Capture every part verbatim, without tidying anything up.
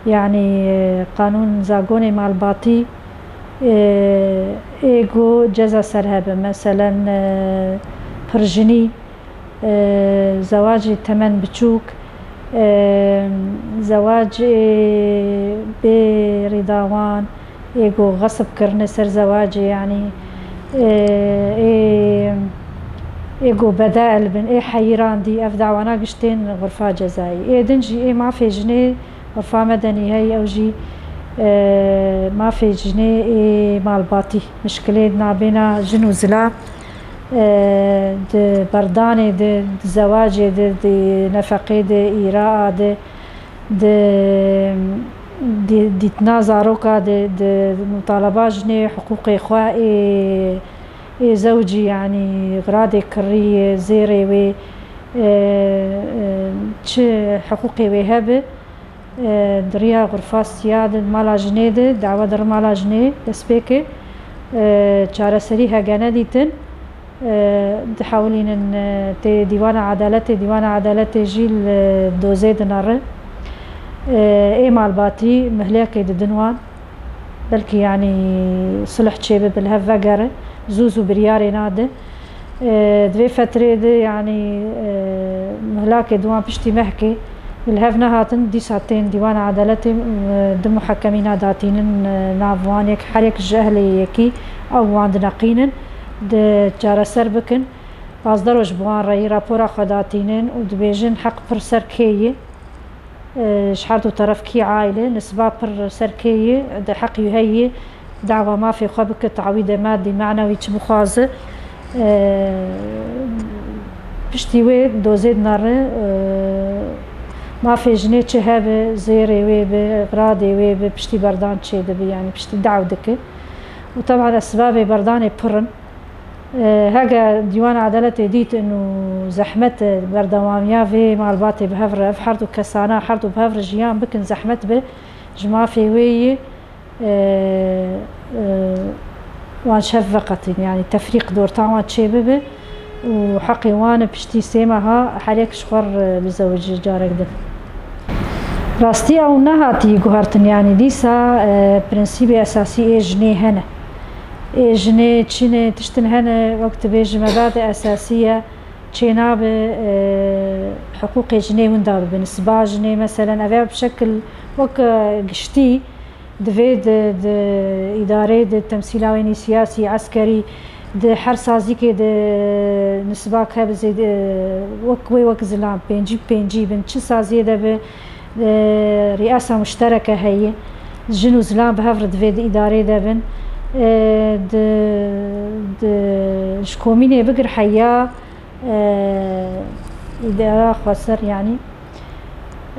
Yanî, e, qanûn zagonê malbatî, e, ê ku ceza ser hebe. Meselen, e, pirjinî, e, zewacê temen biçûk, e, zewacê bê rîdawan, ê ku xesib kirine ser zewacê, yanî, e, ê, ê ku bedel bin, ê heyirandî, ev dawana giştên xurfa cezayî. Ê din jî ê mafê jinê, xurfa medenî heye, ew jî, e, mafê jinê ê malbatî. Mişkilê nabêna jin û zila, e, di berdanê de, di zewacê de, di nefeqê de, îraa de, di, di dîtina zaroka de, di mutaleba jinê hiqûqê xwe ê, ê zewcî, yanî xiradê kirî, zêrê wê, e, e, çi hiqûqê wê hebe, e, di riya xurfa siya de, mala jinê de, dawa di mala jinê dest pê ke, e, çareserî hege nedîtin, e, dihewilînin, e, tê Dîwana Edaletê, Dîwana Edaletê jî li dozê dinere. E, ê malbatî mihlekê didin wan. Belkî, yanî, sulh çêbibe, li hev vegere, zû zû biryarê nade. E, di vê fetrê de, yanî, e, mihlakê di wan piştî mehkê li hev nehatin, dîsa tên Dîwana Edaletê, e, du muhekemîna datînin, e, nav wan, yek, her yek ji ehlê yekî, ew wan dineqînin, di çareser bikin. Pazdeh roj bi wan re yî rapora xwe datînin û dibêjin heq pir ser kê yî. E, ji her du teref kî aîle, nisba pir ser kê yî, di heqî heyî dawa mafê xwe bike, tawîde madî, manewî çi bixwaze. E, piştî wê dozê dinere, e, mafê jinê çi hebe, zêrê wê bi, xiradê wê bi, piştî berdan çêdibe, yanî piştî daw dike. Û teban esbabê berdanê pir in. E, hege Dîwana Edaletê dît inu zehmet e berdewamiya vê malbatê bi hev re, ev her du kesana, her du bi hev re jiyan bikin, zehmet be, ji mafê wê yî, e, e, wan ji hev veqetin, yanî tefrîq di orta wan çêbibe û heqê wan e piştî sê meha her yek ji xwe re bizewicî carek din. Rastî ew nehatî guhertin, yanî dîsa, e, prensîbê esasî ê jinê hene. Ê jinê çi ne, tiştin hene, wek dibêjim, mebadê esasî ye, çênabe, e, hiqûqê jinê winda bibe. Nisba jinê, meselen, ev ya bi şekil wek, e, giştî divê di, di îdareyê de temsîla wênî siyasî, eskerî, di her sazîkê de nisbak hebe zêde, wek wê wek zilam, pêncî bi pêncî bin, çi saziyê de be, e, riyasa muştereke heye. Jin û zilam bi hev re divê di îdareyê de bin. E, di, di, ji komînê bigir heya, e, îdara xweser, yanî,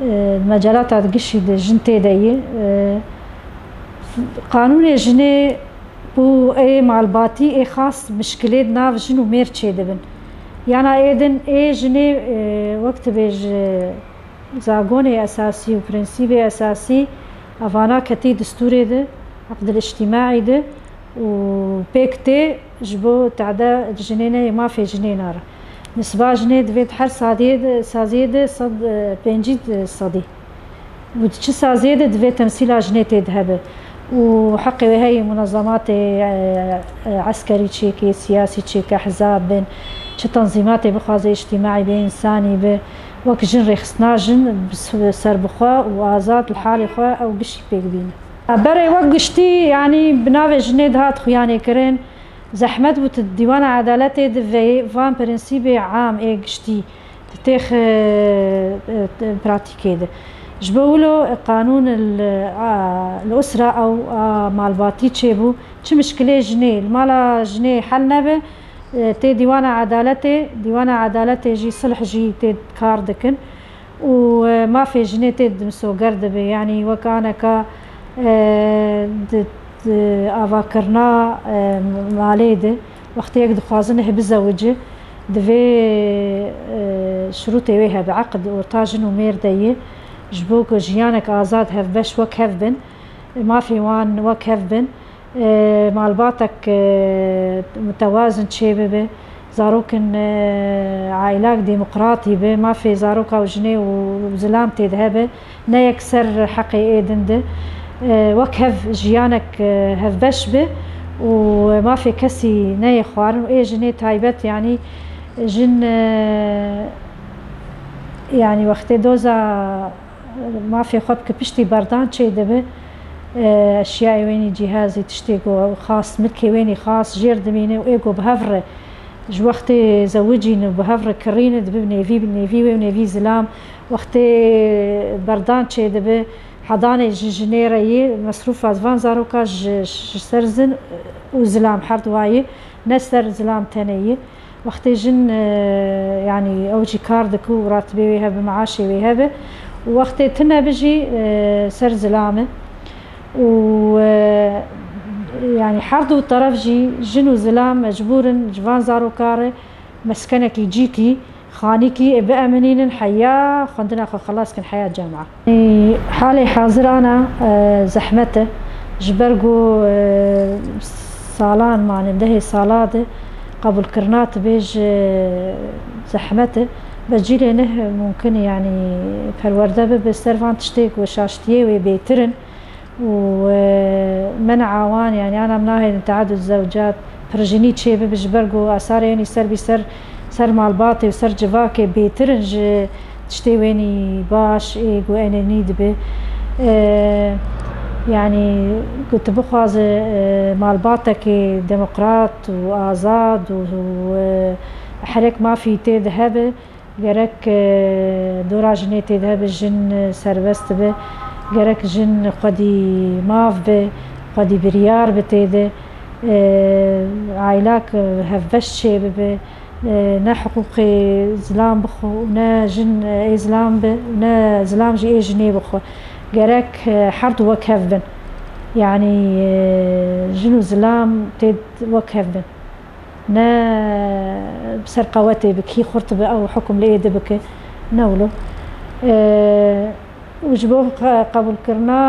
e, mecelata gişî de jin tê de ye. E, qanûnê jinê û ê malbatî ê xas mişkilê di nav jin û mêr çêdibin. Yana ê din ê jinê, e, wek dibêje, zagonê esasî û prensîbê esasî evana ketî distûrê de, eqdil îctîmaî de û pêk tê ji bo tehde jinê neyê, mafê jinê nare. Nisba jinê divê di her sadiyê de, saziyê de sed, e, pêncî sedî. Û di çi saziyê de divê temsîla jinê tê de hebe. Û heqê wê heye munezematê, e, e, eskerî çêke, siyasî çêke, ehzab bin, çi tenzîmatê bixwaze îctîmaî be, însanî be, wek jin rêxistina jin bi s-, serbixwe û azad li halê xwe ew gişî pêk bîne. Berê wek giştî, yanî bi navê jinê dihat xuyanê kirin, zehmet bû tu Dîwana Edaletê di vê van prensîbê am ê giştî di têx, e, e, pratîkê de. Ji bo wilo qanûn li, a, li usra ew a malbatî çêbû, çi mişkilê jinê, li mala jinê hel nebe, e, tê Dîwana Edaletê, Dîwana Edaletê jî sulh jî tê kar dikin û, e, mafê jinê tê di misoger dibe. Yanî wek aneka, e, di, di avakirina, e, malê de, wextê yek dixwazin hibizewici, divê, e, şirûtê wê hebe, eqd orta jin û mêr de ye, ji bo ku jiyanek azad, hevbeş wek hev bin, mafê wan wek hev bin. E, malbatek, e, mutewazin çêbibe, Zarok in, e, aîlak demokratî bi, mafê zaroka û jinê û zilam tê de hebe, ne yek ser heqê ê din de, e, wek hev jiyanek, e, hevbeş bi û mafê kesî neyê xwarin û ê jinê taybet, yanî jin, e, yanî wextê doza mafê xwe bike piştî berdan çêdibe, e, eşyayê wênî cîhazî tiştê ku xas, milkê wênî xas jêr dimîne û ê ku bi hev re ji wextê zewicîn û bi hev re kirîne, dibe nêvî, nêvî wê û nêvî zilam. Wextê berdan çêdibe, hedanê ji jinê re yê, mesrûfa van zaroka ji, ji ser zin û zilam her duwa yê, ne ser zilam tenê yê. Wextê jin, e, yanî ew jî kar dike û ratibê wê hebe, meaşê wê hebe û wextê tune bi jî, e, ser zilam e. Û, e, yanî her du teref jî, jin û zilam mecbûr in ji van zaroka re meskenekî, cîkî, xanîkî ê bieminînin heya xwendina xwe xelas kin, heya cema. Halê hazir ana, e, zehmet e. Ji ber ku, e, salan mane, dehê sala de qebûlkirina tibê ji zehmet e. Be cîlê neh mumkin e, yanî perwerde bibe ser van tiştê ku şaştiyê wê bêtir in. û, e, men'a wan, yanî ana em nahêlin teadud zewcat, pirjinî çêbibe, ji ber ku asarê wênî ser bî ser, ser malbatê û ser civakê bêtir in ji tiştê wênî baş ê ku enenî dibe. E, yanî ku tu bixwaze, e, malbatekê demokrat û azad û, û, e, herek mafî tê de hebe, Gerek, e, dora jinê tê de be, jin, e, serbest be, gerek jin xwedî maf be, xwedî biryar be tê de, e, aîlak, e, hevbeş çê bibe, e, ne hiqûqê zilam bixwe û ne jin, e, ê zilam be û ne zilam jî ê jinê bixwe. Gerek, e, her du wek hev bin. Yanî, e, jin û zilam tê wek hev bin. Ne bi ser qewetê bi kî xurt bi ew hukum li êdî bike. Ne wilo. E, û ji bo qe-, qebûlkirina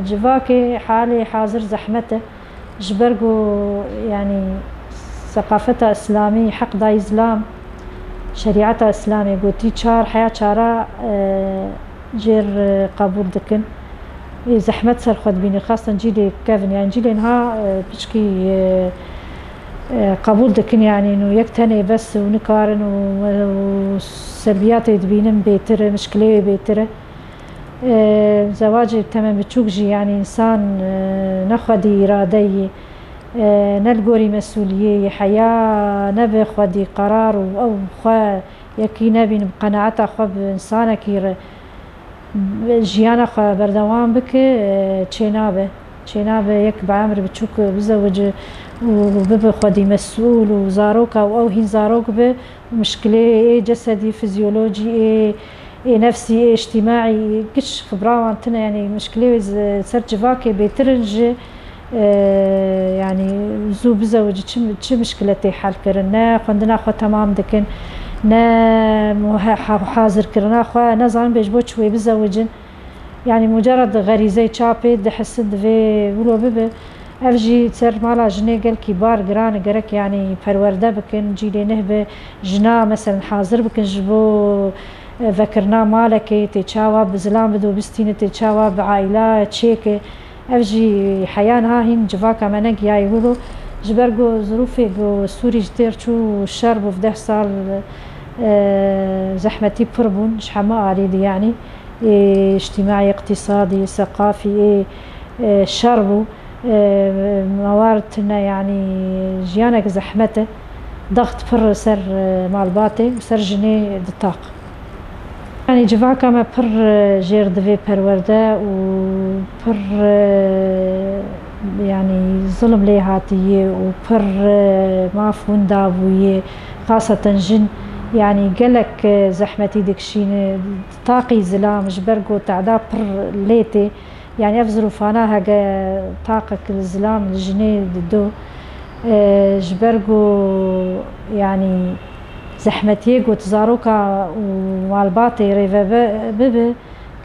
civakê halê hazir zehmet e. Ji ber ku, yanî, seqafeta îslamî, heq dayî zilam, şerîeta îslamê gotî çar, heya çara, e, jêr, e, qebûl dikin. Ê zehmet ser xwe dibînin, xastan cîlê kevin, yanî cîlê niha, e, piçkî, e, e, qebûl dikin, yanî nû yek tenê bes û nikarin û, û selbiyatê dibînin bêtir e, mişkilê wê bêtir e. E, zewacê temen biçûk jî, yanî însan, e, ne xwedî îrade yî, e, ne li gorî mesûliyê yî, heya nebe xwedî qerar û ew xwe yekî nebîn, bi qenaeta xwe bi însanekî re jiyana xwe berdewam bike, e, çênabe. Çênabe yek bi emr biçûk bizewice û bibe xwedî mesûl û zaroka û ew hîn zarok be û mişkilê ê cesedî, fizyolojî, ê, ê nefsî, ê îctîmaî, giş xibra wan tune, yanî mişkilê wê zi-, ser civakê bêtir in ji, e, yanî zû bizewicî çi, çi mişkile tê helkirin, ne xwendina xwe temam dikin, ne muhe-, ha-, hazirkirina xwe, ne zanin bê ji bo çi wê bizewicin. Yanî mucerred xerîzeyê çapê dihisin divê wilo bibe. Ev jî ser mala jinê gelkî bar giran e, gerek yanî perwerde bikin, cîlê neh be, jina meselen hazir bikin ji bo, e, vekirina malekê, tê çawa bi zilam bide û bistîne, tê çawa bi aîla çêke. Ev jî heya niha hîn civaka me negiyayî wilo. Ji ber ku zirûfê ku Sûrî ji têr çû, şer bû, deh sal, e, zehmetî pir bûn ji hemû alî de, yanî ê îctîmaî, îqtîsadî, seqafî, ê, e, şer bû. E, mewar tune, yanî jiyanek zehmet e. Daxt pir ser, e, malbatê û ser jinê ditaq. Yanî civaka me pir, e, jêr divê perwerde û pir, e, yanî zilim lê hatiye û pir, e, maf winda bûye. Xaseten jin, yanî gelek, e, zehmetî dikişîne. Taqî zilam ji ber ku teda pir lê tê. Yanî ev zirûfana hege taqek li zilam li jinê dido. E, ji ber ku, yanî, zehmetiyê ku tu zaroka û malbatê rêve be, bibe,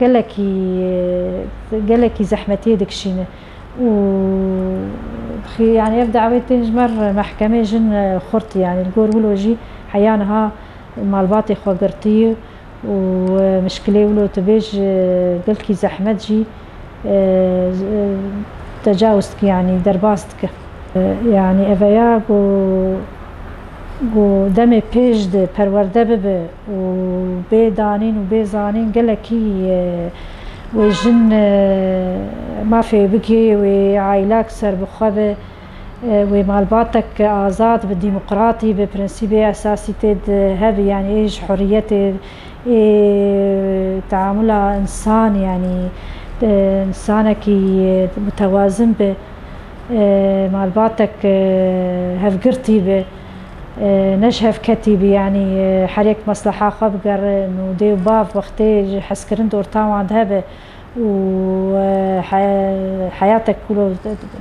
gelekî, gelekî zehmetiyê dikişîne. Û Xî, yanî ev dawê tên ji me re mehkemê jin, e, xurt, yanî li gor wilo jî heya niha malbatê xwe girtî û, e, mişkilê wilo tu bêj, e, gelkî zehmet jî, e, e, tecawuz dike, yanî derbas dike. E, yanî eveya ku, ku demê pêş de perwerde bibe û bê danîn û bê zanîn gelekî, e, wê jin, e, mafê bigê, wê aîlak serbixwe be, e, wê malbatek azad bi, demokratî bi, prensîbê esasî tê de hebe, yanî ê ji hurriyetê, ê teamula însan, yanî, e, însanekî, e, mutewazin be, e, malbatek, e, hevgirtî be, e, ne ji hevketî be, yanî, e, her yek mesleha xwe bigerin û dê û bav wextê ji hezkirin di orta wan de hebe û, e, he-, heyatek wilo bi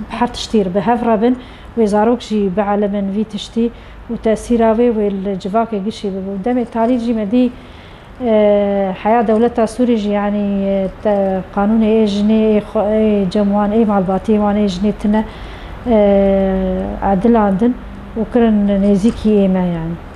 her tiştî re bi hev re bin, wê zarok jî bielimin vî tiştî û tesîra wê, wê li civakê gişî bibe. Û demê talî jî me dî, e, heya dewleta Sûrî jî, yanî, e, te-, qanûnê ê jinê, ê xwe, ê cem wan, ê malbatiyê wan, ê jinê tine, e, edilandin û kirin nêzîkî ê me, yanî.